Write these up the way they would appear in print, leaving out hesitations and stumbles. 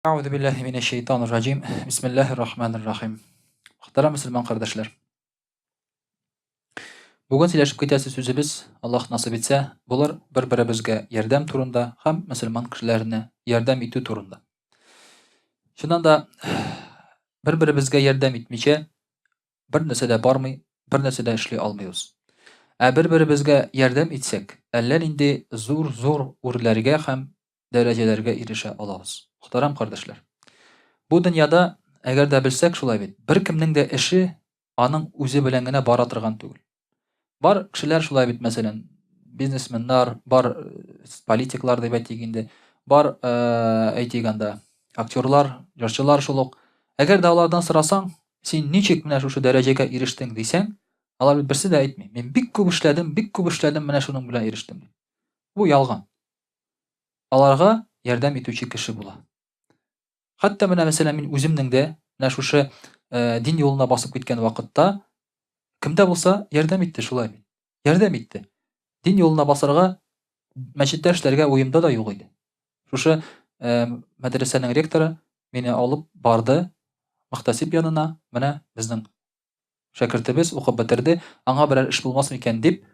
Әгъузу биллаһи минәш шәйтанир раҗим. Бисмиллаһир рахманир рахим. Мөхтәрәм мөселман кардәшләр. Бүген сөйләшеп китәсе сүзебез, Аллаһ насыйп итсә, булыр бер-беребезгә ярдәм турында һәм мөселман кешеләренә ярдәм итү турында. Чыннан да бер-беребезгә ярдәм итмичә бер нәрсә дә бармый, бер нәрсә дә эшли алмыйбыз. Ә бер-беребезгә ярдәм итсәк, әллә нинди зур-зур үрләргә һәм дәрәҗәләргә ирешә алабыз. Мөхтәрәм кардәшләр! Бу дөньяда, әгәр дә белсәк шулай бит, беркемнең дә эше аның үзе белән генә бара торган түгел. Бар кешеләр шулай бит, мәсәлән, бизнесменнар, бар э, политиклар дип әйтик инде, бар, э, әйтик анда, актерлар, җырчылар шул ук. Әгәр дә алардан сорасаң, син ничек менә шушы дәрәҗәгә ирештең дисәң, алар бит берсе дә әйтми. Мин бик күп эшләдем, бик күп эшләдем, менә шуның белән ирештем. Бу ялган. Аларга ярдәм итүче кеше була. Хәтта менә мәсәлән мин үземнең дә менә шушы э, дин юлына басып киткән вакытта кем дә булса ярдәм итте шулай бит. Ярдәм итте. Дин юлына басарга мәчеттә эшләргә уемда да юк иде. Шушы э, мәдрәсәнең ректоры мине алып барды мөхтәсиб янына, менә безнең Шәкертебез укып бетерде, аңа берәр эш булмас микән дип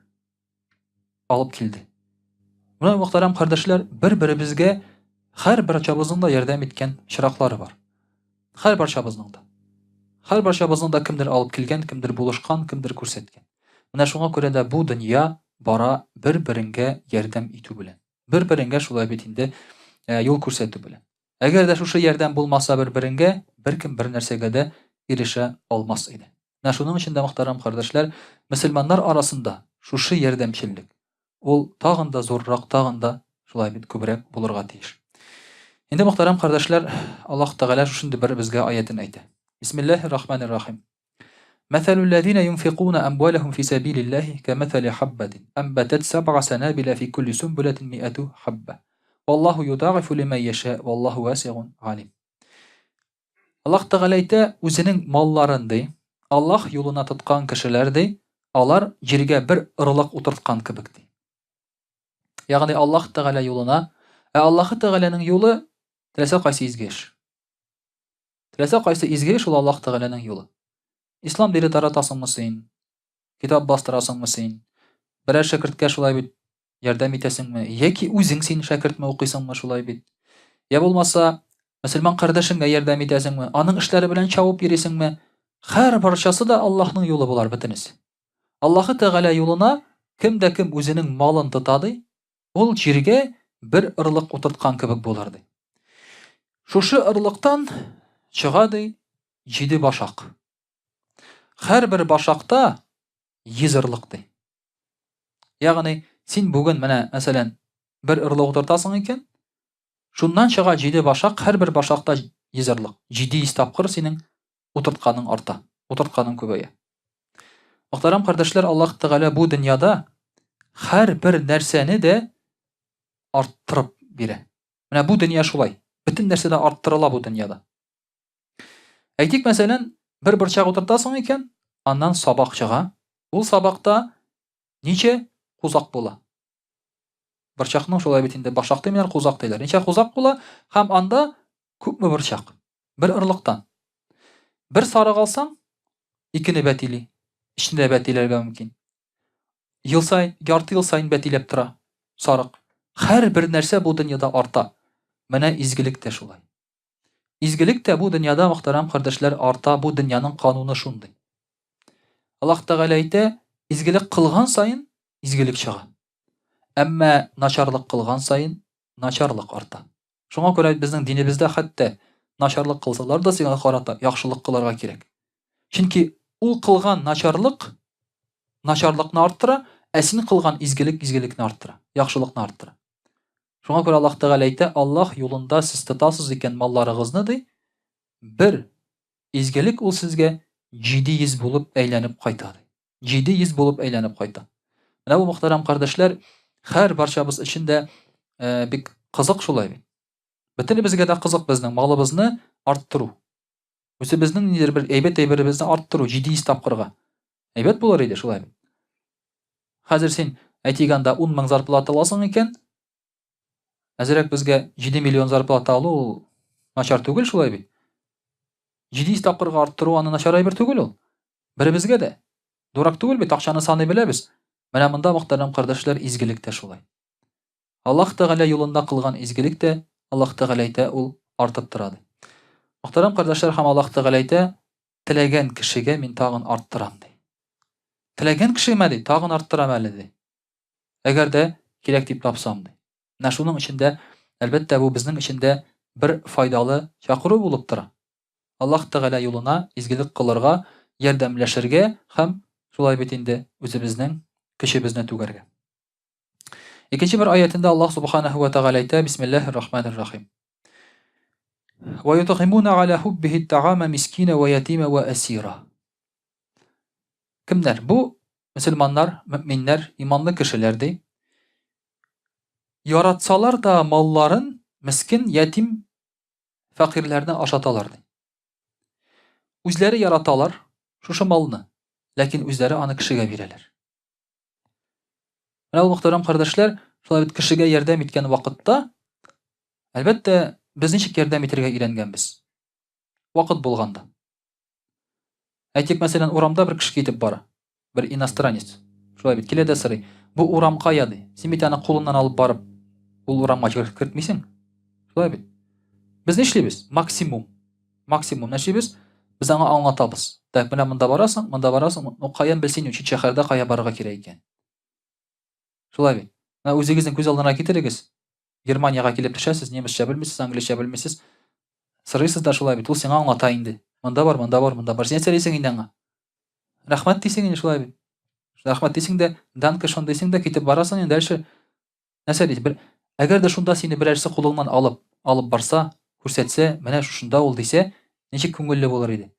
алып килде. Менә мөхтәрәм кардәшләр, бер-беребезгә һәр барчабызның да ярдәм иткән чираклары бар. Һәр барчабызның да. Һәр барчабызның да кемдер алып килгән, кемдер булышкан, кемдер күрсәткән. Менә шуңа күрә дә бу дөнья бара бер-береңгә ярдәм итү белән. Бер-береңгә шулай бит инде э, юл күрсәтү белән. Әгәр дә шушы ярдәм булмаса бер-береңгә, беркем бернәрсәгә дә ирешә алмас иде. Менә шуның өчен дә, мөхтәрәм кардәшләр, мөселманнар арасында шушы ярдәмчеллек, ул тагын да зуррак, тагын да шулай бит күбрәк булырга тиеш. Инде, мөхтәрәм кардәшләр, Аллаһ Тәгалә шушындый бер безгә аятен әйтә. Бисмиллаһир рахманир рахим. Мәсәлүлләзина юнфикуна әмваләһум фи сәбилиллаһи кәмәсәли хаббатин әнбәтәт сәб'a сәнабилә фи кулли сунбуләтин миәтү хабба. Валлаһу юдагыфу лимән яшә, валлаһу васигун галим. Аллаһ Тәгалә әйтә, үзенең малларын ди, Аллаһ юлына тоткан кешеләр ди, алар җиргә бер орлык утырткан кебек ди. Ягъни Аллаһ Тәгалә юлына, ә Аллаһ Тәгаләнең юлы теләсә кайсы изге эш. Теләсә кайсы изге эш ул Аллаһ Тәгаләнең юлы. Ислам дине таратасыңмы син? Китап бастырасыңмы син? Берәр шәкерткә шулай бит ярдәм итәсеңме? Яки үзең син шәкертме укыйсыңмы шулай бит? Я булмаса, мөселман кардәшеңгә ярдәм итәсеңме? Аның эшләре белән чабып йөрисеңме? Һәр барчасы да Аллаһның юлы болар бөтенесе. Аллаһы Тәгалә юлына кем дә кем үзенең малын тота ди, Ул җиргә бер ырлык утырткан кебек булыр, ди. Шушы ырлыктан чыга, ди, җиде башак. Һәрбер башакта 100 ырлык, ди. Ягъни, син бүген менә, мәсәлән, бер ырлык утыртасың икән, шуннан чыга җиде башак, һәрбер башакта 100 ырлык. 700 тапкыр синең утыртканың арта, утыртканың күбәя. Мөхтәрәм кардәшләр, Аллаһ Тәгалә бу дөньяда һәрбер нәрсәне дә арттырып бирә. Менә бу дөнья шулай. Бөтен нәрсә дә арттырыла бу дөньяда. Әйтик, мәсәлән, бер борчак утыртасың икән, аннан сабак чыга. Ул сабакта ничә кузак була? Борчакның шулай бит инде, башак димиләр, кузак диләр. Ничә кузак була һәм анда күпме борчак? Бер орлыктан. Бер сарык алсаң, икене бәтили, өчне дә бәтиләргә мөмкин. Ел саен, ярты ел саен бәтиләп тора сарык. Һәрбер нәрсә бу дөньяда арта. Менә изгелек тә шулай. Изгелек тә бу дөньяда, мөхтәрәм кардәшләр, арта, бу дөньяның кануны шундый. Аллаһ Тәгалә әйтә, изгелек кылган саен изгелек чыга. Әмма начарлык кылган саен начарлык арта. Шуңа күрә безнең динебездә хәтта начарлык кылсалар да сиңа карата яхшылык кылырга кирәк. Чөнки ул кылган начарлык начарлыкны арттыра, ә син кылган изгелек изгелекне арттыра, яхшылыкны арттыра. Шуңа күрә Аллаһ Тәгалә әйтә, Аллаһ юлында сез тотасыз икән малларыгызны, ди, бер изгелек ул сезгә 700 булып әйләнеп кайта, ди. 700 булып әйләнеп кайта. Менә бу мөхтәрәм кардәшләр, һәр барчабыз өчен дә э, бик кызык шулай бит. Бөтенебезгә дә кызык безнең малыбызны арттыру. Үзебезнең нидер бер әйбәт әйберебезне арттыру 700 тапкырга. Әйбәт булыр иде шулай бит. Хәзер син, әйтик анда 10 мең зарплата аласың икән, әзерәк безгә 7 миллион зарплата алу ул Начар түгел шулай бит. 700 тапкырга арттыру аны начар әйбер түгел ул. Беребезгә дә. Дурак түгел бит, акчаны саный беләбез. Менә монда, мөхтәрәм кардәшләр, изгелек тә шулай. Аллаһ Тәгалә юлында кылган изгелек тә, Аллаһ Тәгалә әйтә, ул артып тора ди. Мөхтәрәм кардәшләр, һәм Аллаһ Тәгалә әйтә, теләгән кешегә мин тагын арттырам ди. Теләгән кешемә ди, тагын арттырам әле ди. Әгәр дә кирәк дип тапсам ди. Менә шуның өчен дә, әлбәттә, бу безнең өчен дә бер файдалы чакыру булып тора. Аллаһ Тәгалә юлына изгелек кылырга, ярдәмләшергә һәм шулай бит инде үзебезнең көчебезне түгәргә. Икенче бер аятендә Аллаһ Субханаһу ва Тәгалә әйтә, Бисмиллаһир Рахманир Рахим. Ва ютгимуна аля хуббихи таама мискина ва ятима ва асира. Кемнәр? Бу мөселманнар, мөминнәр, иманлы кешеләр ди. Яратсалар да малларын мискен, ятим, фәкыйрьләрне ашаталар ди. Үзләре яраталар шушы малны, ләкин үзләре аны кешегә бирәләр. Менә ул мөхтәрәм кардәшләр, шулай бит кешегә ярдәм иткән вакытта, әлбәттә, без ничек ярдәм итәргә өйрәнгәнбез? Вакыт булганда. Әйтик, мәсәлән, урамда бер кеше китеп бара. Бер иностранец. Шулай бит, килә дә сорый. Бу урам кая ди? Син бит аны кулыннан алып барып, ул урамга кертмисең. Шулай бит. Без нишлибез? Максимум. Максимум нәрсәбез? Без аңа аңлатабыз. Так, менә монда барасың, монда барасың, ну каян белсен, чит шәһәрдә кая барырга кирәк икән. Шулай бит. Менә үзегезнең күз алдына китерегез. Германиягә килеп төшәсез, немецчә белмисез, англичә белмисез. Сорыйсыз да шулай бит, ул сиңа аңлата инде. Монда бар, монда бар, монда бар. Син нәрсә дисең инде аңа? Рәхмәт дисең инде шулай бит. Рәхмәт дисең дә, данке шон дисең дә китеп барасың инде дальше. Нәрсә дисең? Бер әгәр дә шунда сине берәрсе кулыңнан алып, алып барса, күрсәтсә, менә шушында ул дисә, ничек күңелле булыр иде.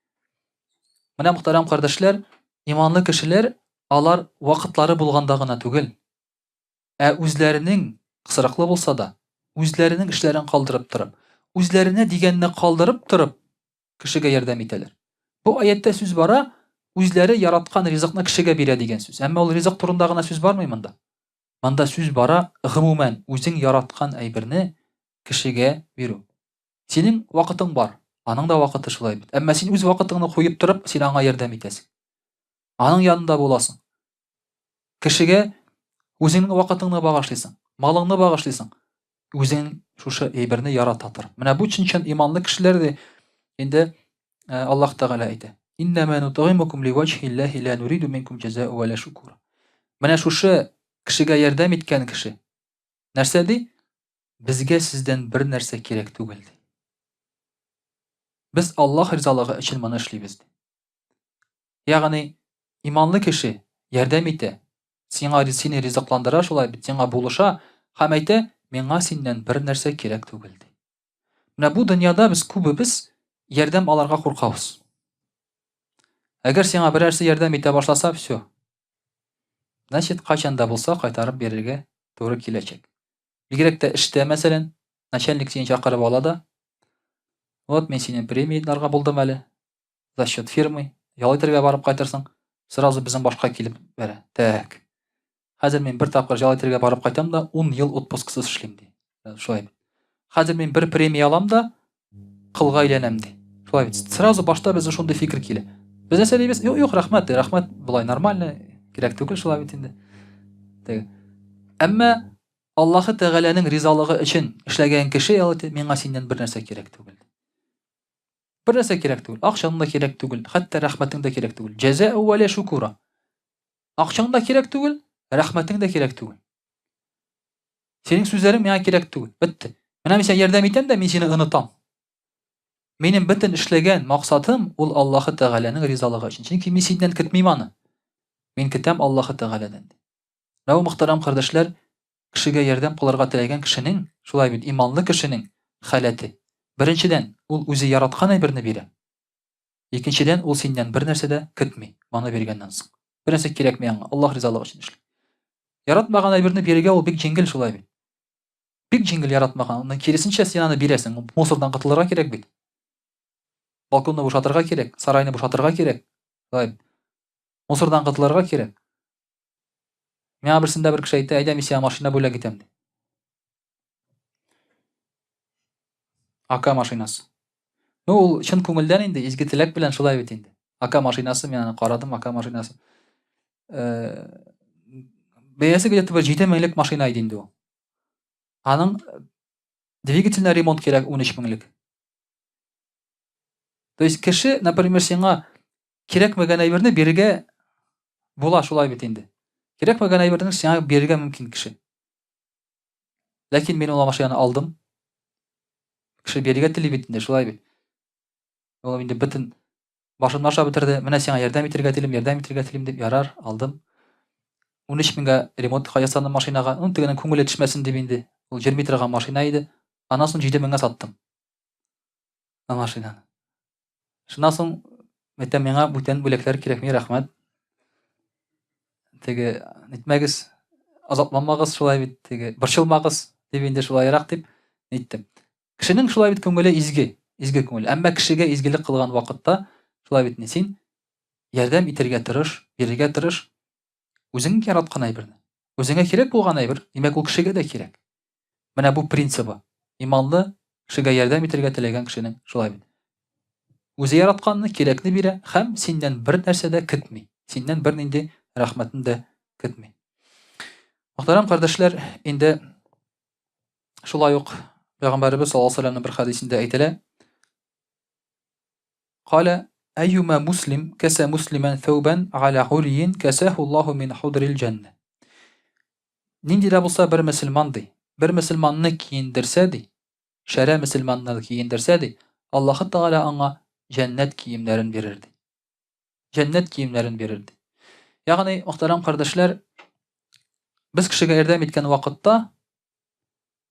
Менә мөхтәрәм кардәшләр, иманлы кешеләр, алар вакытлары булганда гына түгел, ә үзләренең кысрыклы булса да, үзләренең эшләрен калдырып торып, үзләренә дигәнне калдырып торып, кешегә ярдәм итәләр. Бу аятьтә сүз бара, үзләре яраткан ризыкны кешегә бирә дигән сүз. Әмма ул ризык турында гына сүз бармый монда. Монда сүз бара, гомумән, үзең яраткан әйберне кешегә бирү. Синең вакытың бар, аның да вакыты шулай бит. Әмма син үз вакытыңны куеп торып, син аңа ярдәм итәсең. Аның янында буласың. Кешегә үзеңнең вакытыңны багышлыйсың, малыңны багышлыйсың. Үзең шушы әйберне ярата тор. Менә бу чын-чын иманлы кешеләр ди. Инде э, Аллаһ Тәгалә әйтә. Иннама нутгыймукум ливаҗһиллаһи ла нуриду минкум җәза'у ва ла шукура. Менә шушы кешегә ярдәм иткән кеше нәрсә ди? Безгә сездән бер нәрсә кирәк түгел ди. Без Аллаһ ризалыгы өчен моны эшлибез ди. Ягъни иманлы кеше ярдәм итә, сиңа сине ризыкландыра шулай бит, сиңа булыша һәм әйтә, миңа синнән бер нәрсә кирәк түгел ди. Менә бу дөньяда без күбебез ярдәм алырга куркабыз. Әгәр сиңа берәрсе ярдәм итә башласа, все. Значит, кайчан да булса кайтарып бирергә туры киләчәк. Бигрәк тә эштә, мәсәлән, начальник сине чакырып ала да, вот мин сине премияләргә булдым әле, за счет фирмы, ял итәргә барып кайтырсың, сразу безнең башка килеп бәрә. Так. Хәзер мин бер тапкыр ял итәргә барып кайтам да, 10 ел отпусксыз эшлим ди. Э, шулай бит. Хәзер мин бер премия алам да, кылга әйләнәм ди. Шулай бит. Сразу башта безнең шундый фикер килә. Без нәрсә дибез? Юк, юк, рәхмәт, рәхмәт, болай нормально, кирәк түгел шулай бит инде. Теге. Әмма Аллаһы Тәгаләнең ризалыгы өчен эшләгән кеше, миңа синнән бер нәрсә кирәк түгел. Бер нәрсә кирәк түгел. Акчаң да кирәк түгел, хәтта рәхмәтең дә кирәк түгел. Җәза вә шукура. Акчаң да кирәк түгел, рәхмәтең дә кирәк түгел. Синең сүзләрең миңа кирәк түгел. Бетте. Менә мин сиңа ярдәм итәм дә, мин сине онытам. Минем бөтен эшләгән максатым ул Аллаһы Тәгаләнең ризалыгы өчен. Чөнки мин синнән көтмим аны. Мин көтәм Аллаһы Тәгаләдән. Менә бу мөхтәрәм кардәшләр, кешегә ярдәм кылырга теләгән кешенең, шулай бит, иманлы кешенең халәте. Беренчедән, ул үзе яраткан әйберне бирә. Икенчедән, ул синнән бер нәрсә дә көтми, моны биргәннән соң. Бер нәрсә кирәкми аңа, Аллаһ ризалыгы өчен эшли. Яратмаган әйберне бирергә ул бик җиңел шулай бит. Бик җиңел яратмаган. Аннан киресенчә син аны бирәсең. Мусордан котылырга кирәк бит. Балконны бушатырга кирәк, сарайны бушатырга кирәк. Шулай бит. Мусордан котылырга кирәк. Миңа берсендә бер кеше әйтте, әйдә мин сиңа машина бүләк итәм ди. АК машинасы. Ну, ул чын күңелдән инде, изге теләк белән шулай бит инде. АК машинасы, мин аны карадым, АК машинасы. Э, бәясе где-то бер 7 меңлек машина иде инде ул. Аның двигательный ремонт кирәк 13 меңлек. То есть кеше, например, сиңа кирәкмәгән әйберне бирергә була шулай бит инде. Кирәкмәгән әйберне сиңа бирергә мөмкин кеше. Ләкин мин ул машинаны алдым. Кеше бирергә тели бит инде, шулай бит. Ул инде бөтен башымны ашап бетерде. Менә сиңа ярдәм итәргә телим, ярдәм итәргә телим дип, ярар, алдым. 13 меңгә ремонт ясадым машинага. Ну, тегенең күңеле төшмәсен дип инде. Ул йөрми торган машина иде. Аннан соң 7 меңгә саттым. Машинаны. Шуннан соң әйтәм, миңа бүтән бүләкләр кирәкми, рәхмәт. Теге нитмәгез, азапланмагыз шулай бит, теге борчылмагыз дип инде шулайрак дип ниттем. Кешенең шулай бит күңеле изге, изге күңел. Әмма кешегә изгелек кылган вакытта шулай бит син ярдәм итәргә тырыш, бирергә тырыш. Үзең яраткан әйберне. Үзеңә кирәк булган әйбер, димәк, ул кешегә дә кирәк. Менә бу принцибы. Иманлы кешегә ярдәм итәргә теләгән кешенең шулай бит. Үзе яратканны, кирәкне бирә һәм синнән бер нәрсә дә көтми. Синнән бернинди рәхмәтне дә көтми. Мөхтәрәм кардәшләр, инде шулай ук Пәйгамбәребез саллаллаһу алейһи вәсәлләмнең бер хәдисендә әйтелә: Калә әйюма муслим кәсә муслимән thawban аля урйин кәсәһу Аллаһу мин худрил җәннә. Нинди дә булса бер мөселман ди, бер мөселманны киендерсә ди, шәрә мөселманны киендерсә ди, Аллаһы Тәгалә аңа җәннәт киемнәрен бирер ди. Җәннәт киемнәрен бирер ди. Ягъни, мөхтәрәм кардәшләр, без кешегә ярдәм иткән вакытта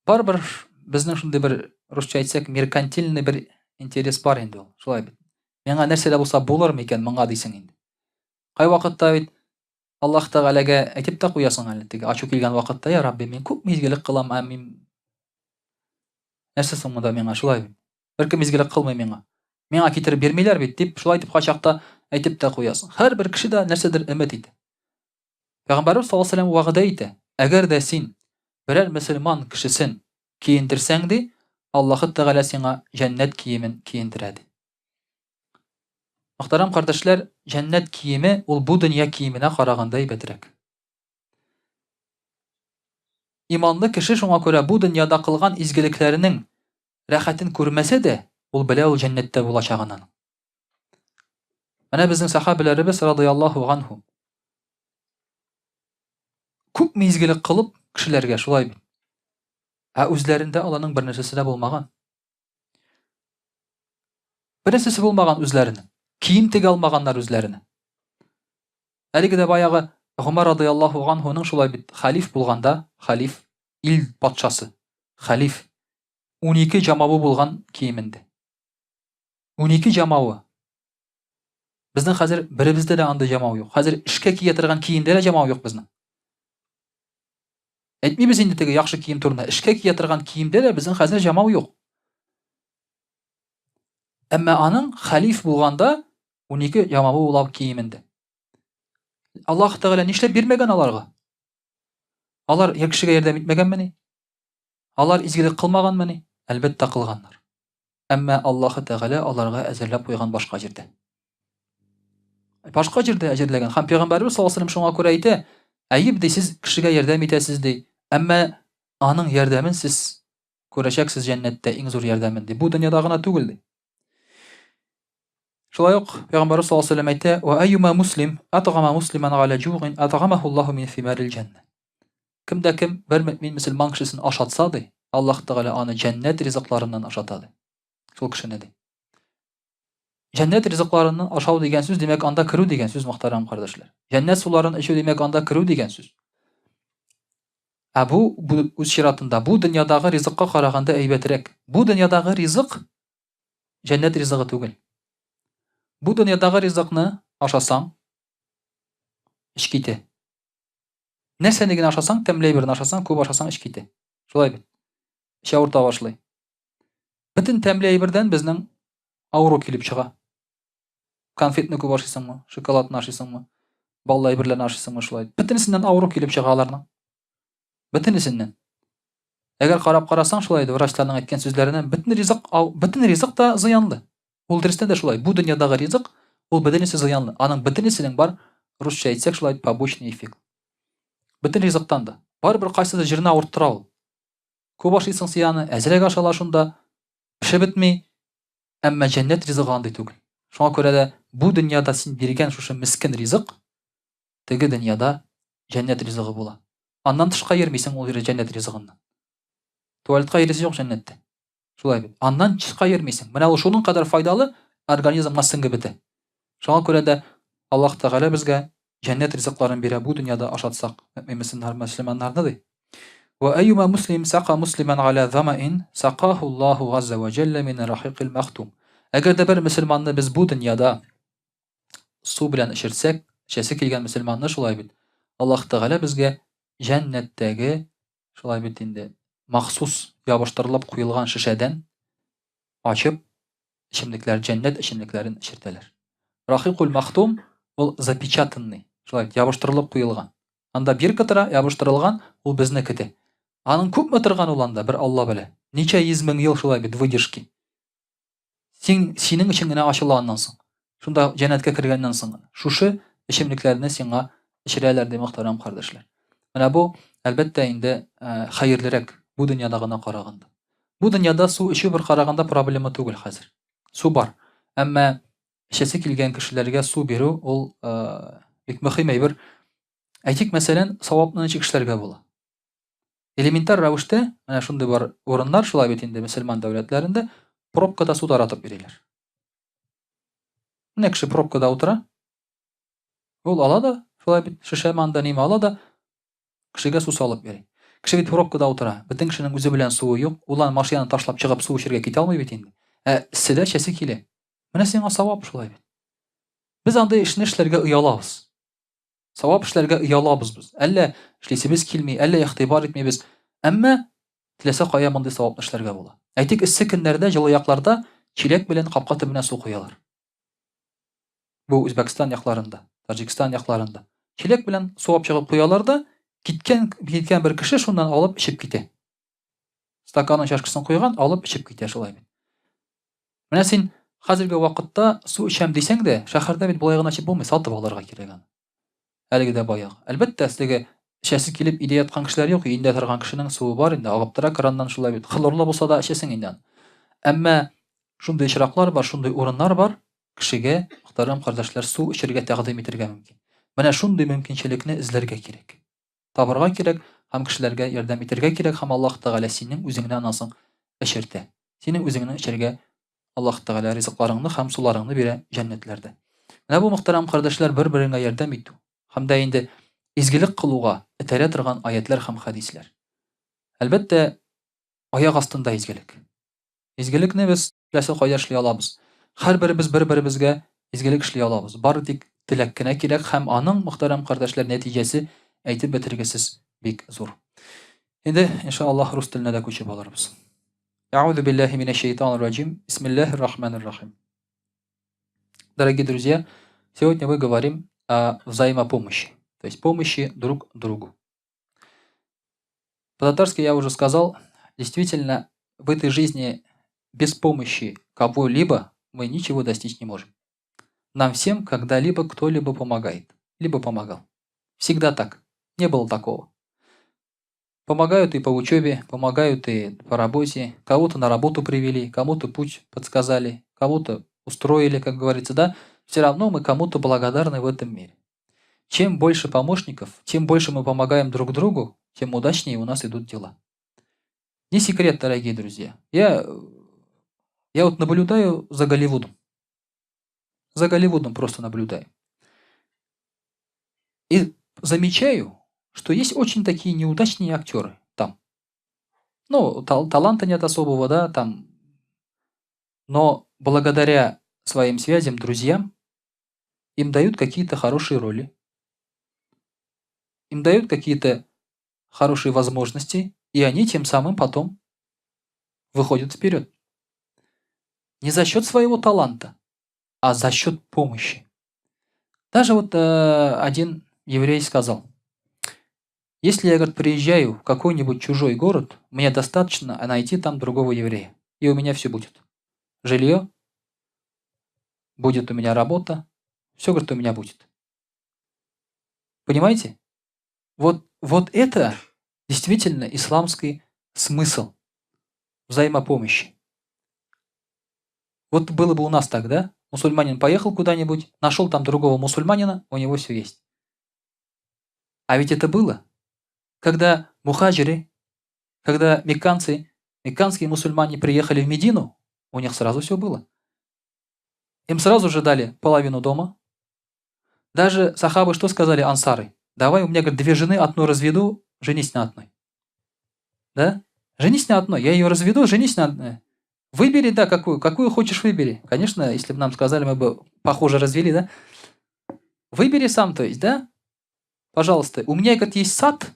барыбер безнең шундый бер русча әйтсәк, меркантильный бер интерес бар инде ул. Шулай бит. Миңа нәрсә дә булса булыр микән моңа дисең инде. Кайвакытта бит Аллаһ Тәгаләгә әйтеп тә куясың әле, теге ачу килгән вакытта, я Рабби, мин күпме изгелек кылам, ә мин нәрсә соң монда миңа, шулай бит. Беркем изгелек кылмый миңа. Миңа китереп бирмиләр бит, дип, шулай дип кайчакта әйтеп тә куясың. Һәрбер кеше дә нәрсәдер өмет итә. Пәйгамбәрбез саллаллаһу алейһи вәсәлләм вәгъдә итә, әгәр дә син берәр мөселман кешесен киендерсәң ди, Аллаһы Тәгалә сиңа җәннәт киемен киендерә ди. Мөхтәрәм кардәшләр, җәннәт киеме ул бу дөнья киеменә караганда әйбәтрәк. Иманлы кеше шуңа күрә бу дөньяда кылган изгелекләренең рәхәтен күрмәсә дә, ул белә ул җәннәттә булачагын аның. Менә безнең сахабәләребез радыяллаһу анху. Күпме изгелек кылып кешеләргә шулай бит. Ә үзләрендә аларның бер нәрсәсе дә булмаган. Беренчесе булмаган үзләренең. Кием тегә алмаганнар үзләренә. Әлеге дә баягы Гомәр радыяллаһу анһуның шулай бит хәлиф булганда, хәлиф, ил патшасы, хәлиф 12 җамавы булган киемендә. 12 җамавы. Безнең хәзер беребездә дә андый җамау юк. Хәзер эшкә кия торган киемдә дә җамау юк безнең. Әйтмибез инде теге яхшы кием турында. Эшкә кия торган киемдә дә безнең хәзер җамау юк. Әмма аның хәлиф булганда 12 җамавы була киемендә. Аллаһ Тәгалә нишләп бирмәгән аларга? Алар кешегә ярдәм итмәгәнмени? Алар изгелек кылмаганмыни? Әлбәттә, кылганнар. Әмма Аллаһы Тәгалә аларга әзерләп куйган башка җирдә. Башка җирдә әзерләгән. Һәм Пәйгамбәребез саллаллаһу алейһи шуңа күрә әйтә, әйе, ди, сез кешегә ярдәм итәсез, ди. Әмма аның ярдәмен сез күрәчәксез җәннәттә иң зур ярдәмен, ди. Бу дөньяда гына түгел, ди. Шулай ук Пәйгамбәребез саллаллаһу алейһи вәсәлләм әйтә: "Ва әйюма муслим атгама муслиман галя җугин атгамаху Аллаһу мин симарил җәннә." Кем дә кем бер мөэмин мөселман кешесен ашатса, ди, Аллаһ Тәгалә аны җәннәт ризыкларыннан ашата, ди. Шул кешене, ди. Җәннәт ризыкларыннан ашау дигән сүз, димәк, анда керү дигән сүз, мөхтәрәм кардәшләр. Җәннәт суларын эчү, димәк, анда керү дигән сүз. Ә бу, бу үз чиратында, бу дөньядагы ризыкка караганда әйбәтрәк. Бу дөньядагы ризык җәннәт ризыгы түгел. Бу дөньядагы ризыкны ашасаң, эч китә. Нәрсәне генә ашасаң, тәмле әйберне ашасаң, күп ашасаң, эч китә. Шулай бит. Эч авырта башлый. Бөтен тәмле әйбердән безнең авыру килеп чыга. Конфетны күп ашыйсыңмы, шоколадны ашыйсыңмы, баллы әйберләрне ашыйсыңмы, шулай. Бөтенесеннән авыру килеп чыга аларның. Бөтенесеннән. Әгәр карап карасаң, шулай да врачларның әйткән сүзләренә бөтен ризык, бөтен ризык та зыянлы. Ул дөрестән дә шулай. Бу дөньядагы ризык, ул бөтенесе зыянлы. Аның бөтенесенең бар, русча әйтсәк, шулай побочный эффект. Бөтен ризыктан да. Барыбер кайсыдыр җирне авырттыра ул. Күп ашыйсың син аны, әзрәк ашала шунда, пешеп бетми. Әмма җәннәт ризыгы андый түгел. Шуңа күрә дә бу дөньяда син биргән шушы мескен ризык, теге дөньяда җәннәт ризыгы була. Аннан тышка йөрмисең ул җәннәт ризыгыннан. Туалетка йөрисе юк җәннәттә. Шулай бит. Аннан тышка йөрмисең. Менә ул шуның кадәр файдалы, организмга сеңеп бетә. Шуңа күрә дә Аллаһ Тәгалә безгә җәннәт ризыкларын бирә бу дөньяда ашатсак, мөэмин мөселманнарны ди. Ва әйюма муслим сака муслиман аля замаин сакаху Аллаһу газза ва җәллә мин рахикил махтум. Әгәр дә бер мөселманны без бу дөньяда су белән эчерсәк, эчәсе килгән мөселманны шулай бит, Аллаһ Тәгалә безгә җәннәттәге шулай бит инде махсус ябыштырылып куелган шешәдән ачып эчемлекләр, җәннәт эчемлекләрен эчертәләр. Рахикул махтум ул запечатанный, шулай бит, ябыштырылып куелган. Анда бирка тора, ябыштырылган, ул безне көтә. Аның күпме торган ул анда, бер Алла белә. Ничә йөз мең ел шулай бит выдержки. Син синең өчен генә ачыла аннан соң. Шунда җәннәткә кергәннән соң гына. Шушы эчемлекләрне сиңа эчерәләр, ди мөхтәрәм кардәшләр. Менә бу, әлбәттә, инде э, хәерлерәк бу дөньядагына караганда. Бу дөньяда су эчү бер караганда проблема түгел хәзер. Су бар. Әмма эчәсе килгән кешеләргә су бирү ул э, бик мөһим әйбер. Әйтик, мәсәлән, савапны ничек эшләргә була? Элементар рәвештә, менә шундый бар урыннар, шулай бит инде мөселман дәүләтләрендә пробкада су таратып йөриләр. Менә кеше пробкада утыра. Ул ала да, шулай бит, шешә манда ниме ала да, кешегә су салып йөри. Кеше бит пробкада утыра. Бөтен кешенең үзе белән суы юк. Ул аны машинаны ташлап чыгып су эчәргә китә алмый бит инде. Ә эсседә эчәсе килә. Менә сиңа савап шулай бит. Без андый эшне эшләргә оялабыз. Савап эшләргә оялабыз без. Әллә эшлисебез килми, әллә игътибар итмибез. Әмма теләсә кая мондый саваплы эшләргә була. Әйтик, эссе көннәрдә җылы якларда чиләк белән капка төбенә су куялар. Бу Үзбәкстан якларында, Таҗикстан якларында. Чиләк белән су алып чыгып куялар да, киткән киткән бер кеше шуннан алып эчеп китә. Стаканын, чашкасын куйган, алып эчеп китә шулай бит. Менә син хәзерге вакытта су эчәм дисәң дә, шәһәрдә бит болай гына эчеп булмый, сатып алырга кирәк аны. Әлеге дә баягы. Әлбәттә, теге эчәсе килеп өйдә яткан кешеләр юк, өендә торган кешенең суы бар инде, агып тора краннан шулай бит. Хлорлы булса да эчәсең инде аны. Әмма шундый очраклар бар, шундый урыннар бар, кешегә, мөхтәрәм кардәшләр, су эчәргә тәкъдим итәргә мөмкин. Менә шундый мөмкинчелекне эзләргә кирәк. Табырга кирәк һәм кешеләргә ярдәм итәргә кирәк һәм Аллаһ Тәгалә синең үзеңне аннан соң эчертә. Синең үзеңне эчәргә Аллаһ Тәгалә ризыкларыңны һәм суларыңны бирә җәннәтләрдә. Менә бу мөхтәрәм кардәшләр бер-береңә ярдәм итү һәм дә инде изгелек кылуга этәрә торган аятлар һәм хәдисләр. Әлбәттә, аяк астында изгелек. Изгелекне без теләсә кайда эшли алабыз. Һәрберебез бер-беребезгә изгелек эшли алабыз. Бары тик теләк кенә кирәк һәм аның, мөхтәрәм кардәшләр, нәтиҗәсе әйтеп бетергесез бик зур. Инде, иншаллаһ, рус теленә дә күчеп алырбыз. Әгъузу биллаһи минәш шайтанир раҗим. Бисмиллаһир рахманир рахим. Дорогие друзья, сегодня мы говорим о взаимопомощи, то есть помощи друг другу. По-татарски я уже сказал, действительно, в этой жизни без помощи кого-либо мы ничего достичь не можем. Нам всем когда-либо кто-либо помогает, либо помогал. Всегда так. Не было такого. Помогают и по учебе, помогают и по работе. Кого-то на работу привели, кому-то путь подсказали, кому-то устроили, как говорится, да? Все равно мы кому-то благодарны в этом мире. Чем больше помощников, чем больше мы помогаем друг другу, тем удачнее у нас идут дела. Не секрет, дорогие друзья. Я вот наблюдаю за Голливудом. За Голливудом просто наблюдаю. И замечаю, что есть очень такие неудачные актеры там. Ну, таланта нет особого, да, там. Но благодаря своим связям, друзьям, им дают какие-то хорошие роли. Им дают какие-то хорошие возможности, и они тем самым потом выходят вперед. Не за счет своего таланта, а за счет помощи. Даже вот один еврей сказал: Если я, говорит, приезжаю в какой-нибудь чужой город, мне достаточно найти там другого еврея, и у меня все будет. Жилье, будет у меня работа, все, говорит, у меня будет. Понимаете? Вот это действительно исламский смысл взаимопомощи. Вот было бы у нас так, да? Мусульманин поехал куда-нибудь, нашел там другого мусульманина, у него все есть. А ведь это было, когда мухаджиры, когда мекканцы, мекканские мусульмане приехали в Медину, у них сразу все было. Им сразу же дали половину дома. Даже сахабы что сказали ансары? Давай, у меня, говорит, две жены, одну разведу, женись на одной. Да? Женись на одной, я ее разведу, женись на одной. Выбери, да, какую хочешь выбери. Конечно, если бы нам сказали, мы бы похоже развели, да? Выбери сам, то есть, да? Пожалуйста. У меня, говорит, есть сад,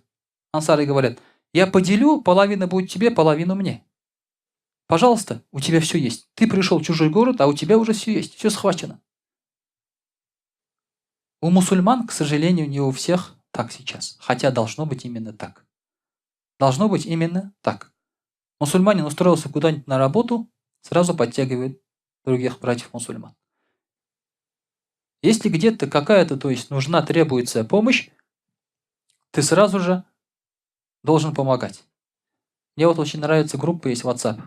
ансары говорят, я поделю, половина будет тебе, половину мне. Пожалуйста, у тебя все есть. Ты пришел в чужой город, а у тебя уже все есть, все схвачено. У мусульман, к сожалению, не у всех так сейчас. Хотя должно быть именно так. Должно быть именно так. Мусульманин устроился куда-нибудь на работу, сразу подтягивает других братьев-мусульман. Если где-то какая-то, то есть нужна, требуется помощь, ты сразу же должен помогать. Мне вот очень нравится группа есть WhatsApp.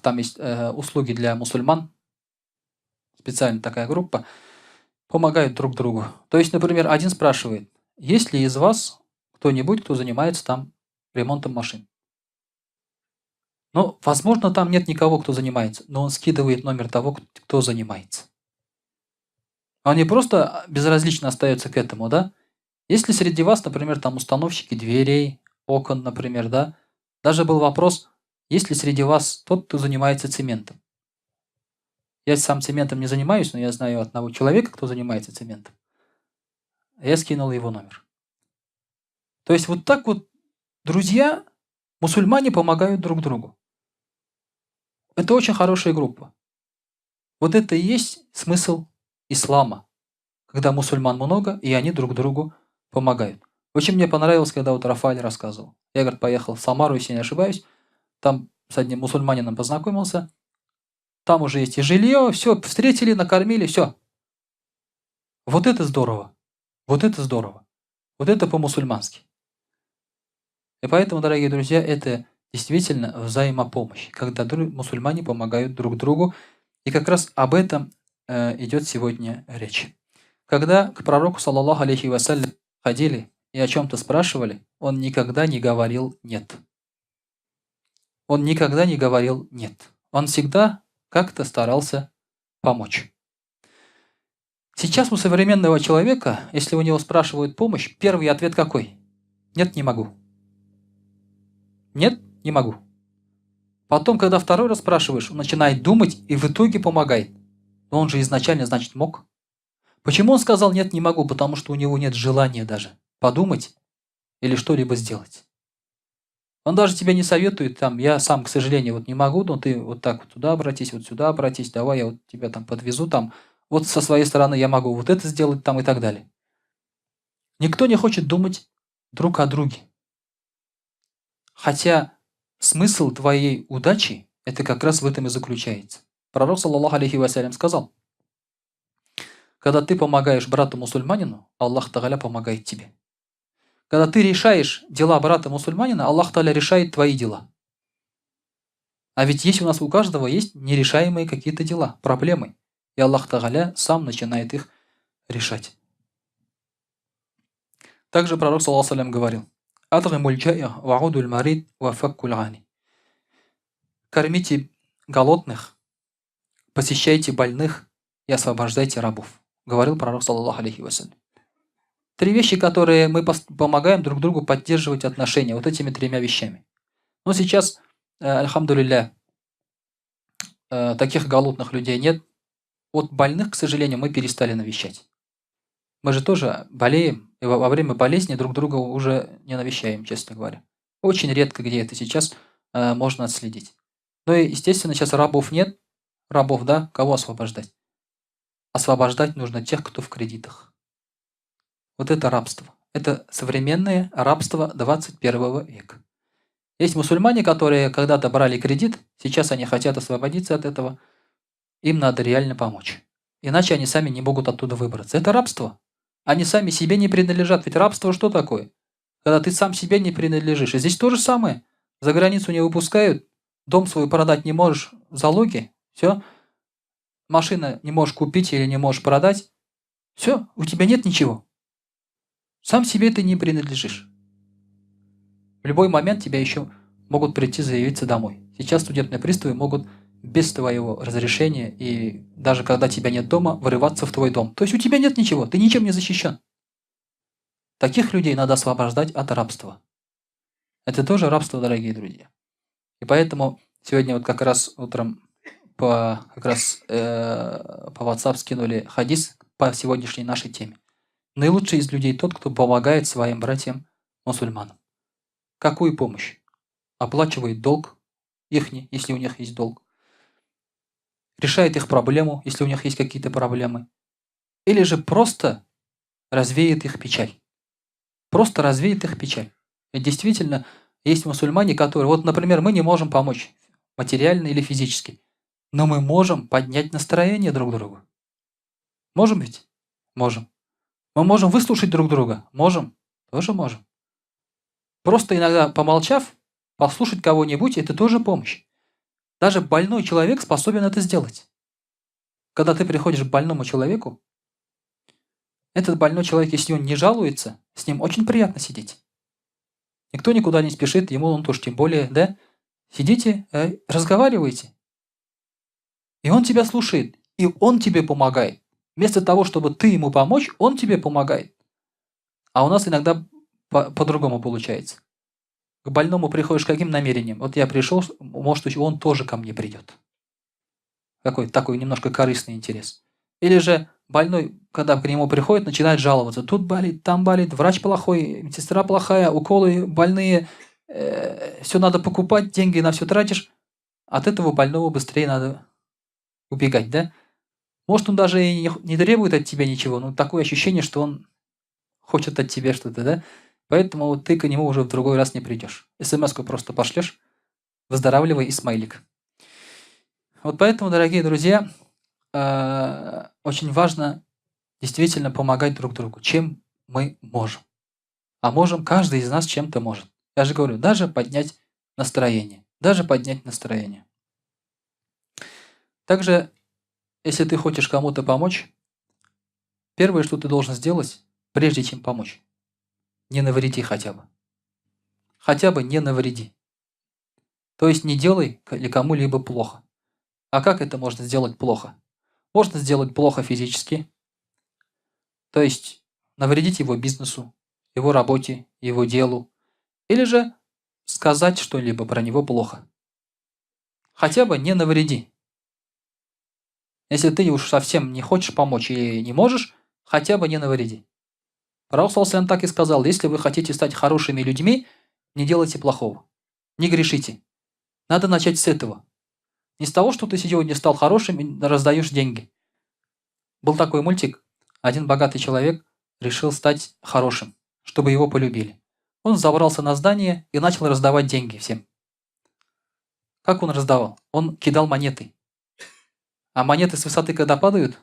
Там есть услуги для мусульман. Специально такая группа. Помогают друг другу. То есть, например, один спрашивает, есть ли из вас кто-нибудь, кто занимается там ремонтом машин? Ну, возможно, там нет никого, кто занимается, но он скидывает номер того, кто занимается. Он не просто безразлично остается к этому, да? Если среди вас, например, там установщики дверей, окон, например, да? Даже был вопрос, есть ли среди вас тот, кто занимается цементом? Я сам цементом не занимаюсь, но я знаю одного человека, кто занимается цементом. Я скинул его номер. То есть вот так вот друзья, мусульмане помогают друг другу. Это очень хорошая группа. Вот это и есть смысл ислама. Когда мусульман много, и они друг другу помогают. Очень мне понравилось, когда вот Рафаэль рассказывал. Я, говорит, поехал в Самару, если не ошибаюсь. Там с одним мусульманином познакомился. Там уже есть и жилье, все, встретили, накормили, все. Вот это здорово. Вот это здорово. Вот это по-мусульмански. И поэтому, дорогие друзья, это действительно взаимопомощь, когда мусульмане помогают друг другу. И как раз об этом идет сегодня речь. Когда к пророку, саллаллаху алейхи вассалям, ходили и о чем-то спрашивали, он никогда не говорил «нет». Он никогда не говорил «нет». Он всегда как-то старался помочь. Сейчас у современного человека, если у него спрашивают помощь, первый ответ какой? Нет, не могу. Нет, не могу. Потом, когда второй раз спрашиваешь, он начинает думать и в итоге помогает. Но он же изначально, значит, мог. Почему он сказал «нет, не могу»? Потому что у него нет желания даже подумать или что-либо сделать. Он даже тебе не советует, там, я сам, к сожалению, вот не могу, но ты вот так вот туда обратись, вот сюда обратись, давай я вот тебя там подвезу, там, вот со своей стороны я могу вот это сделать, там и так далее. Никто не хочет думать друг о друге. Хотя смысл твоей удачи, это как раз в этом и заключается. Пророк, саллаллаху алейхи вассалям, сказал, когда ты помогаешь брату-мусульманину, Аллах Тааля помогает тебе. Когда ты решаешь дела брата-мусульманина, Аллах Тааля решает твои дела. А ведь есть у нас у каждого есть нерешаемые какие-то дела, проблемы. И Аллах Тааля сам начинает их решать. Также пророк, саллаллаху алейхи вассалям, говорил: «Атгимуль джа'я ва удуль марид ва факкуль ани». Кормите голодных, посещайте больных и освобождайте рабов, говорил пророк, саллаллаху алейхи вассалям. Три вещи, которые мы помогаем друг другу поддерживать отношения вот этими тремя вещами. Но сейчас, альхамдулилля, таких голодных людей нет. Вот больных, к сожалению, мы перестали навещать. Мы же тоже болеем, и во время болезни друг друга уже не навещаем, честно говоря. Очень редко где это сейчас можно отследить. Ну и, естественно, сейчас рабов нет. Рабов, да, кого освобождать? Освобождать нужно тех, кто в кредитах. Вот это рабство. Это современное рабство 21 века. Есть мусульмане, которые когда-то брали кредит, сейчас они хотят освободиться от этого. Им надо реально помочь. Иначе они сами не могут оттуда выбраться. Это рабство. Они сами себе не принадлежат. Ведь рабство что такое? Когда ты сам себе не принадлежишь. И здесь то же самое. За границу не выпускают, дом свой продать не можешь, залоги, все. Машина не можешь купить или не можешь продать. Все, у тебя нет ничего. Сам себе ты не принадлежишь. В любой момент тебя еще могут прийти заявиться домой. Сейчас судебные приставы могут без твоего разрешения и даже когда тебя нет дома, врываться в твой дом. То есть у тебя нет ничего, ты ничем не защищен. Таких людей надо освобождать от рабства. Это тоже рабство, дорогие друзья. И поэтому сегодня вот как раз утром по WhatsApp скинули хадис по сегодняшней нашей теме. Наилучший из людей тот, кто помогает своим братьям-мусульманам. Какую помощь? Оплачивает долг ихний, если у них есть долг. Решает их проблему, если у них есть какие-то проблемы. Или же просто развеет их печаль. Просто развеет их печаль. Ведь действительно, есть мусульмане, которые... Вот, например, мы не можем помочь материально или физически, но мы можем поднять настроение друг другу. Можем ведь? Можем. Мы можем выслушать друг друга? Можем. Тоже можем. Просто иногда помолчав, послушать кого-нибудь, это тоже помощь. Даже больной человек способен это сделать. Когда ты приходишь к больному человеку, этот больной человек, если он не жалуется, с ним очень приятно сидеть. Никто никуда не спешит, ему он тоже тем более, да? Сидите, разговаривайте. И он тебя слушает, и он тебе помогает. Вместо того, чтобы ты ему помочь, он тебе помогает. А у нас иногда по-другому получается. К больному приходишь каким намерением? Вот я пришел, может, он тоже ко мне придет. Какой такой немножко корыстный интерес. Или же больной, когда к нему приходит, начинает жаловаться. Тут болит, там болит, врач плохой, медсестра плохая, уколы больные, все надо покупать, деньги на все тратишь. От этого больного быстрее надо убегать, да? Может, он даже и не требует от тебя ничего, но такое ощущение, что он хочет от тебя что-то, да? Поэтому ты к нему уже в другой раз не придешь. СМС-ку просто пошлешь, выздоравливай и смайлик. Вот поэтому, дорогие друзья, очень важно действительно помогать друг другу, чем мы можем. А можем, каждый из нас чем-то может. Я же говорю, даже поднять настроение. Даже поднять настроение. Также, если ты хочешь кому-то помочь, первое, что ты должен сделать, прежде чем помочь, не навреди хотя бы. Хотя бы не навреди. То есть не делай кому-либо плохо. А как это можно сделать плохо? Можно сделать плохо физически, то есть навредить его бизнесу, его работе, его делу, или же сказать что-либо про него плохо. Хотя бы не навреди. Если ты уж совсем не хочешь помочь или не можешь, хотя бы не навреди. Пророк саллаллаху алейхи ва саллям так и сказал: если вы хотите стать хорошими людьми, не делайте плохого, не грешите. Надо начать с этого. Не с того, что ты сегодня стал хорошим и раздаешь деньги. Был такой мультик. Один богатый человек решил стать хорошим, чтобы его полюбили. Он забрался на здание и начал раздавать деньги всем. Как он раздавал? Он кидал монеты. А монеты с высоты когда падают?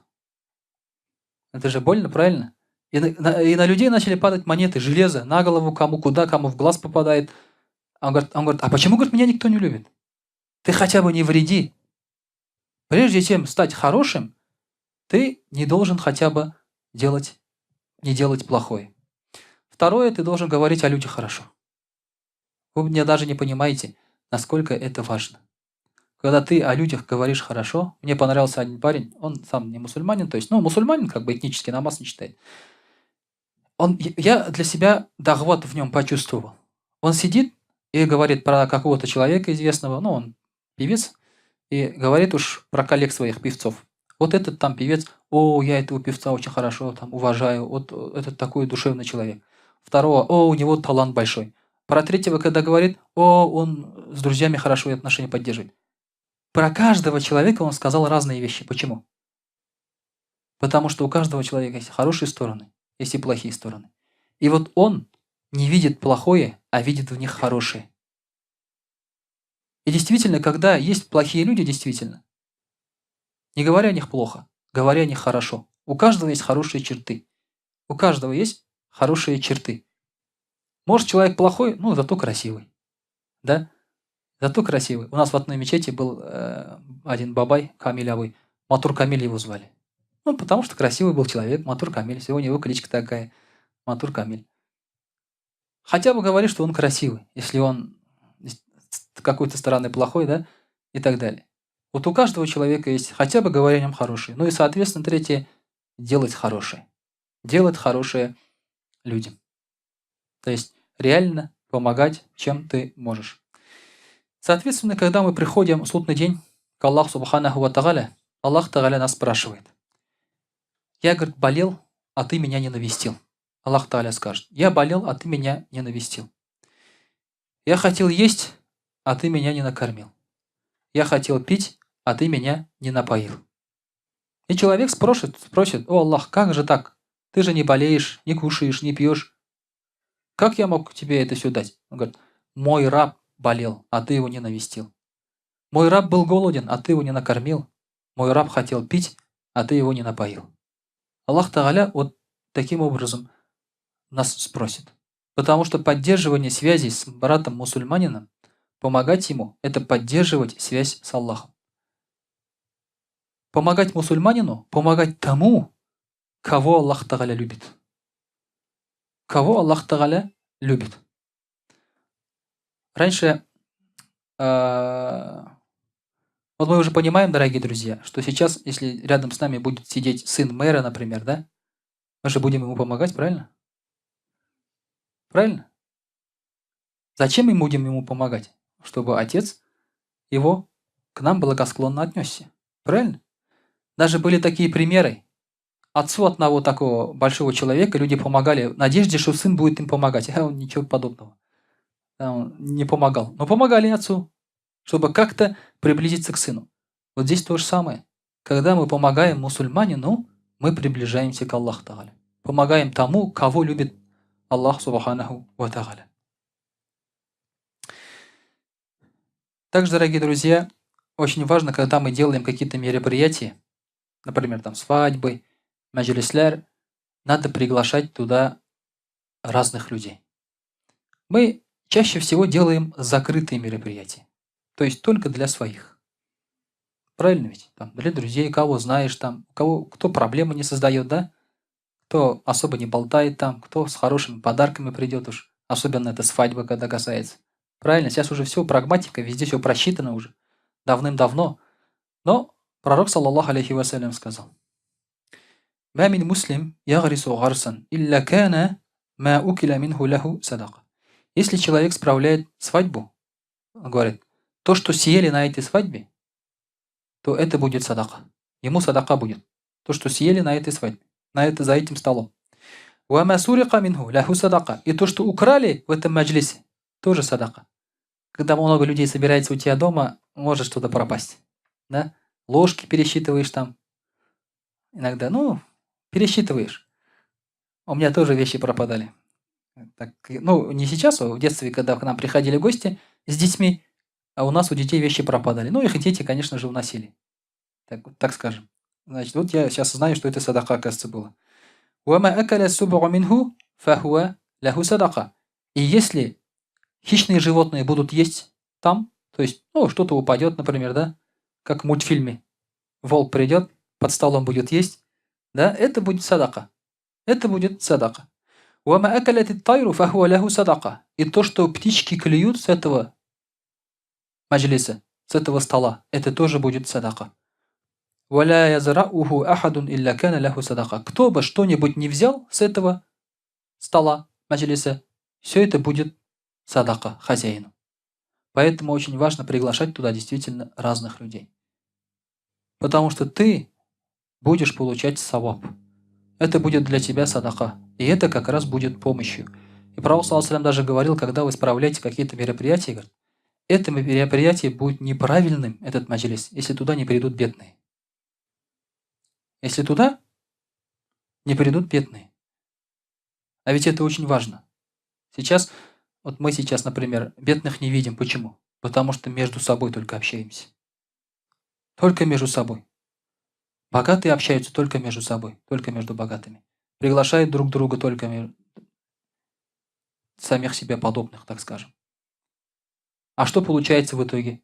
Это же больно, правильно? И на людей начали падать монеты, железо, на голову, кому куда, кому в глаз попадает. Он говорит, а почему, говорит, меня никто не любит? Ты хотя бы не вреди. Прежде чем стать хорошим, ты не должен хотя бы не делать плохое. Второе, ты должен говорить о людях хорошо. Вы меня даже не понимаете, насколько это важно. Когда ты о людях говоришь хорошо, мне понравился один парень, он сам не мусульманин, то есть, мусульманин как бы этнический, намаз не читает. Я для себя дагват в нем почувствовал. Он сидит и говорит про какого-то человека известного, он певец, и говорит уж про коллег своих певцов. Вот этот там певец, о, я этого певца очень хорошо там уважаю, вот этот такой душевный человек. Второго, о, у него талант большой. Про третьего, когда говорит, о, он с друзьями хорошо отношения поддерживает. Про каждого человека он сказал разные вещи. Почему? Потому что у каждого человека есть хорошие стороны, есть и плохие стороны. И вот он не видит плохое, а видит в них хорошее. И действительно, когда есть плохие люди, действительно, не говоря о них плохо, говоря о них хорошо. У каждого есть хорошие черты. У каждого есть хорошие черты. Может, человек плохой, ну, зато красивый. Да? Зато красивый. У нас в одной мечети был один бабай, Камиль абый. Матур Камиль его звали. Ну, потому что красивый был человек, Матур Камиль. Всего у него кличка такая, Матур Камиль. Хотя бы говори, что он красивый, если он с какой-то стороны плохой, да, и так далее. Вот у каждого человека есть, хотя бы говоря о нем хорошее. Ну и, соответственно, третье, делать хорошее. Делать хорошее людям. То есть реально помогать, чем ты можешь. Соответственно, когда мы приходим в судный день к Аллаху Субханаху Ва Тааля, Аллах Тааля нас спрашивает. Я, говорит, болел, а ты меня не навестил. Аллах Тааля скажет, я болел, а ты меня не навестил. Я хотел есть, а ты меня не накормил. Я хотел пить, а ты меня не напоил. И человек спросит, о Аллах, как же так? Ты же не болеешь, не кушаешь, не пьешь. Как я мог тебе это все дать? Он говорит, мой раб болел, а ты его не навестил. Мой раб был голоден, а ты его не накормил. Мой раб хотел пить, а ты его не напоил. Аллах Тааля вот таким образом нас спросит. Потому что поддерживание связи с братом-мусульманином, помогать ему, это поддерживать связь с Аллахом. Помогать мусульманину, помогать тому, кого Аллах Тааля любит. Кого Аллах Тааля любит. Раньше, вот мы уже понимаем, дорогие друзья, что сейчас, если рядом с нами будет сидеть сын мэра, например, да, мы же будем ему помогать, правильно? Правильно? Зачем мы будем ему помогать? Чтобы отец его к нам благосклонно отнесся. Правильно? Даже были такие примеры. Отцу одного такого большого человека люди помогали в надежде, что сын будет им помогать. А он ничего подобного. Он не помогал. Но помогали отцу, чтобы как-то приблизиться к сыну. Вот здесь то же самое. Когда мы помогаем мусульманину, мы приближаемся к Аллаху Тааля. Помогаем тому, кого любит Аллах Субханаху ва Тааля. Также, дорогие друзья, очень важно, когда мы делаем какие-то мероприятия, например, свадьбы, маджлислер, надо приглашать туда разных людей. Мы чаще всего делаем закрытые мероприятия, то есть только для своих. Правильно ведь? Для друзей, кого знаешь, кто проблемы не создает, да? Кто особо не болтает там, кто с хорошими подарками придет уж, особенно это свадьба, когда касается. Правильно? Сейчас уже все прагматика, везде все просчитано уже, давным-давно. Но пророк, саллаллаху алейхи вассалям, сказал: «Ма мин муслим ягрису гарсан, илля кана ма укиля минху лаху садака». Если человек справляет свадьбу, он говорит, то, что съели на этой свадьбе, то это будет садака. Ему садака будет. То, что съели на этой свадьбе, за этим столом. Ва ма сурика минху лаху садака. И то, что украли в этом маджлисе, тоже садака. Когда много людей собирается у тебя дома, может что-то пропасть. Да? Ложки пересчитываешь там. Иногда, пересчитываешь. У меня тоже вещи пропадали. Так, не сейчас, а в детстве, когда к нам приходили гости с детьми, а у нас у детей вещи пропадали. Их дети, конечно же, уносили. Так скажем. Я сейчас знаю, что это садака, оказывается, было. Ва ма акаля субу минху, фахуа лаху садака. И если хищные животные будут есть там, то есть, что-то упадет, например, да, как в мультфильме. Волк придет, под столом будет есть, да, это будет садака. Это будет садака. Ва ма акалят ат-тайру фахуа лаху садака. И то, что птички клюют с этого маджлиса, с этого стола, это тоже будет садака. Ва ла язрауху ахадун илля кана лаху садака. Кто бы что-нибудь не взял с этого стола маджлиса, все это будет садака хозяину. Поэтому очень важно приглашать туда действительно разных людей. Потому что ты будешь получать саваб. Это будет для тебя садака. И это как раз будет помощью. И пророк, саллаллаху алейхи ва саллям, даже говорил, когда вы справляете какие-то мероприятия, говорит, это мероприятие будет неправильным, этот маджлис, если туда не придут бедные. Если туда не придут бедные. А ведь это очень важно. Сейчас, вот мы сейчас, например, бедных не видим. Почему? Потому что между собой только общаемся. Только между собой. Богатые общаются только между собой, только между богатыми. Приглашают друг друга только самих себе подобных, так скажем. А что получается в итоге?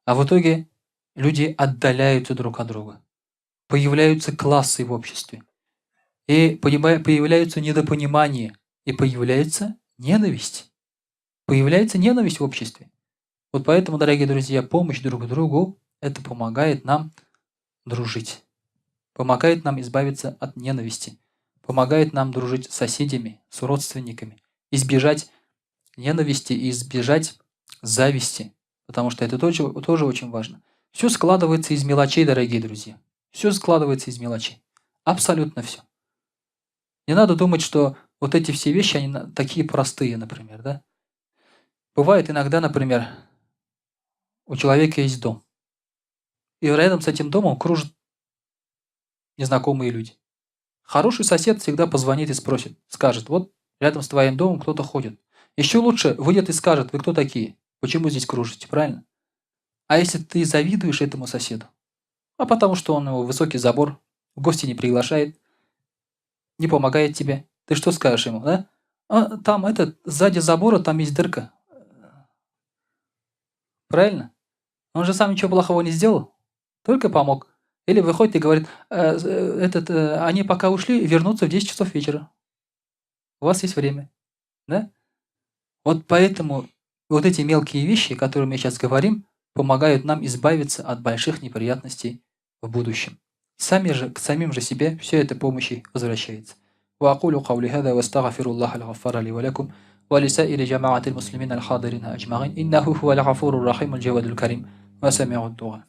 А в итоге люди отдаляются друг от друга. Появляются классы в обществе. И появляются недопонимания. И появляется ненависть. Появляется ненависть в обществе. Вот поэтому, дорогие друзья, помощь друг другу – это помогает нам дружить. Помогает нам избавиться от ненависти. Помогает нам дружить с соседями, с родственниками. Избежать ненависти и избежать зависти. Потому что это тоже очень важно. Все складывается из мелочей, дорогие друзья. Все складывается из мелочей. Абсолютно все. Не надо думать, что вот эти все вещи, они такие простые, например, да? Бывает иногда, например, у человека есть дом. И рядом с этим домом кружат незнакомые люди. Хороший сосед всегда позвонит и спросит, скажет, вот рядом с твоим домом кто-то ходит. Еще лучше выйдет и скажет, вы кто такие? Почему здесь кружите, правильно? А если ты завидуешь этому соседу? А потому что он его высокий забор, в гости не приглашает, не помогает тебе. Ты что скажешь ему, да? А, там этот, сзади забора там есть дырка. Правильно? Он же сам ничего плохого не сделал, только помог. Или выходит и говорит, они пока ушли, вернутся в 10 часов вечера. У вас есть время. Да? Вот поэтому вот эти мелкие вещи, о которых мы сейчас говорим, помогают нам избавиться от больших неприятностей в будущем. Сами же, к самим же себе все это помощи возвращается. وأقول قولي هذا واستغفر الله الغفار لي ولكم ولسائر جماعة المسلمين الحاضرين أجمعين إنه هو الغفور الرحيم الجواد الكريم وسميع الدعاء.